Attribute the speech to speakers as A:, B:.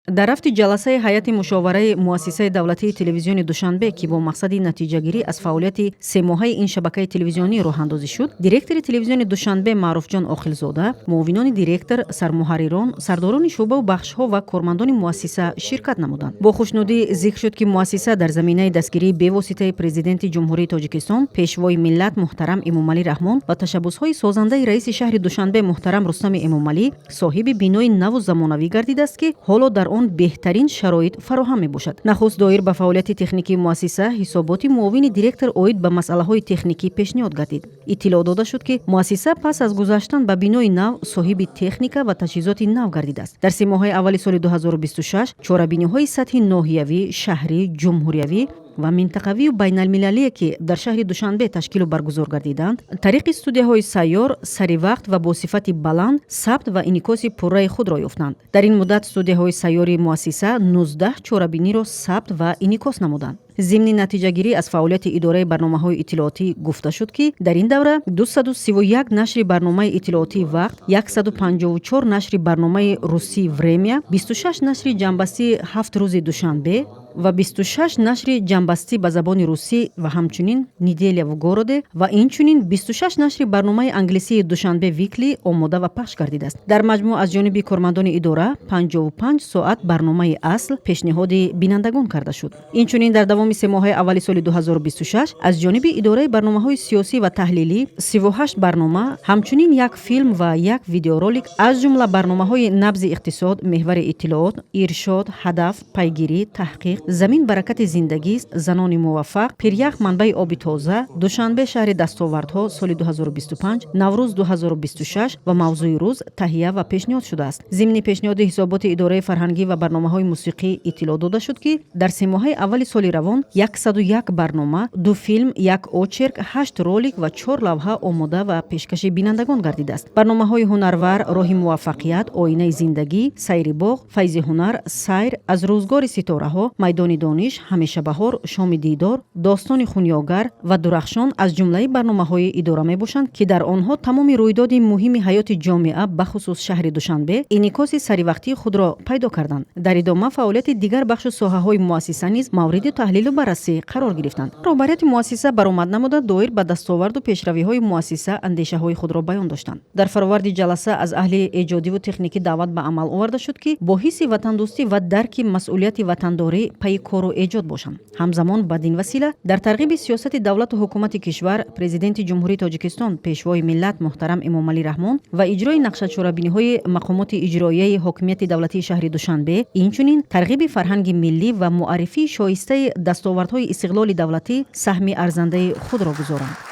A: Дар рафти ҷаласаи ҳайати мушовараи Муассисаи давлатии телевизиони Душанбе, ки бо мақсади натиҷагирӣ аз фаъолияти семоҳаи ин шабакаи телевизионӣ роҳандозӣ шуд, директори телевизиони Душанбе Маъруфҷон Охилзода, муовинони директор, сармуҳаррирон, сардорони шӯъбаву бахшҳо ва кормандони муассиса ширкат намуданд. Бо хушнудӣ зикр шуд, ки муассиса дар заминаи дастгирии бевоситаи Президенти Ҷумҳурии Тоҷикистон, Пешвои миллат муҳтарам Эмомалӣ Раҳмон ва ташаббусҳои созандаи раиси шаҳри Душанбе муҳтарам Рустами Эмомалӣ соҳиби бинои наву замонавӣ гардидааст, ки ҳоло дар он беҳтарин шароит фароҳам мебошад. Нахуст доир ба фаъолияти техникии муассиса ҳисоботи муовини директор оид ба масъалаҳои техникӣ пешниҳод гардид. Иттилоъ дода шуд, ки муассиса пас аз гузаштан ба бинои нав соҳиби техника ва таҷҳизоти нав гардидааст. Дар семоҳаи аввали соли 2026 чорабиниҳои сатҳи ноҳиявӣ, шаҳрӣ, ҷумҳуриявӣ ва минтақавию байналмилалие, ки дар шаҳри Душанбе ташкилу баргузор гардиданд, тариқи студияҳои сайёр саривақт ва бо сифати баланд сабт ва инъикоси пурраи худро ёфтанд. Дар ин муддат студияҳои сайёри муассиса 19 чорабиниро сабт ва инъикос намуданд. Зимни натиҷагирӣ аз фаъолияти идораи барномаҳои иттилоотӣ гуфта шуд, ки дар ин давра 231 нашри барномаи иттилоотии «Вақт», 154 нашри барномаи русии «Время», 26 нашри ҷамъбастии «Ҳафт рӯзи Душанбе» ва 26 нашри ҷамъбастӣ ба забони русӣ ва ҳамчунин «Неделя в городе» ва инчунин 26 нашри барномаи англисии «Душанбе Weekly» омода ва пахш гардидааст. Дар маҷмӯъ аз ҷониби кормандони идора 55 соат барномаи асл пешниҳоди бинандагон карда шуд. Инчунин дар давоми семоҳаи аввали соли 2026 аз ҷониби идораи барномаҳои сиёсӣ ва таҳлилӣ 38 барнома, ҳамчунин як филм ва як видеоролик, аз ҷумла барномаҳои «Набзи иқтисод», «Меҳвари иттилоот», «Иршод», «Ҳадаф», «Пайгирӣ», «Таҳқиқ», «Замин баракати зиндагист», «Занони муваффақ», «Пирях манбаи оби тоза», «Душанбе шаҳри дастовардҳо соли 2025», «Наврӯз 2026» ва «Мавзӯи рӯз» таҳия ва пешниҳод шудааст. Зимни пешниҳоди ҳисоботи идораи фарҳангӣ ва барномаҳои мусиқӣ иттилоъ дода шуд, ки дар семоҳаи аввали соли равон 101 барнома, ду филм, як очерк, ҳашт ролик ва чор лавҳа омода ва пешкаши бинандагон гардидааст. Барномаҳои «Ҳунарвар», «Роҳи муваффақият», «Оинаи зиндагӣ», «Сайри боғ», «Файзи ҳунар», «Сайр аз рӯзгори ситораҳо», «Майдони дониш», «Ҳамеша баҳор», «Шоми дидор», «Достони хунёгар» ва «Дурахшон» аз ҷумлаи барномаҳои идора мебошанд, ки дар онҳо тамоми рӯйдоди муҳими ҳаёти ҷомеа, бахусус шаҳри Душанбе, инъикоси саривақтии худро пайдо карданд. Дар идома фаъолияти дигар бахшу соҳаҳои муассиса низ мавриди таҳлилу баррасӣ қарор гирифтанд. Роҳбарияти муассиса баромад намуда, доир ба дастоварду пешравиҳои муассиса андешаҳои худро баён доштанд. Дар фароварди ҷаласа аз аҳли эҷодиву техникӣ даъват ба амал оварда шуд, ки бо ҳисси ватандӯстӣ ва дарки масъулияти ватандорӣ пайи кору эҷод бошанд. Ҳамзамон бадин васила дар тарғиби сиёсати давлату ҳукумати кишвар, Президенти Ҷумҳурии Тоҷикистон, Пешвои миллат муҳтарам Эмомалӣ Раҳмон ва иҷрои нақшачорабиниҳои мақомоти иҷроияи ҳокимияти давлатии шаҳри Душанбе, инчунин тарғиби фарҳанги миллӣ ва муаррифии шоистаи дастовардҳои истиқлоли давлатӣ саҳми арзандаи худро гузоранд.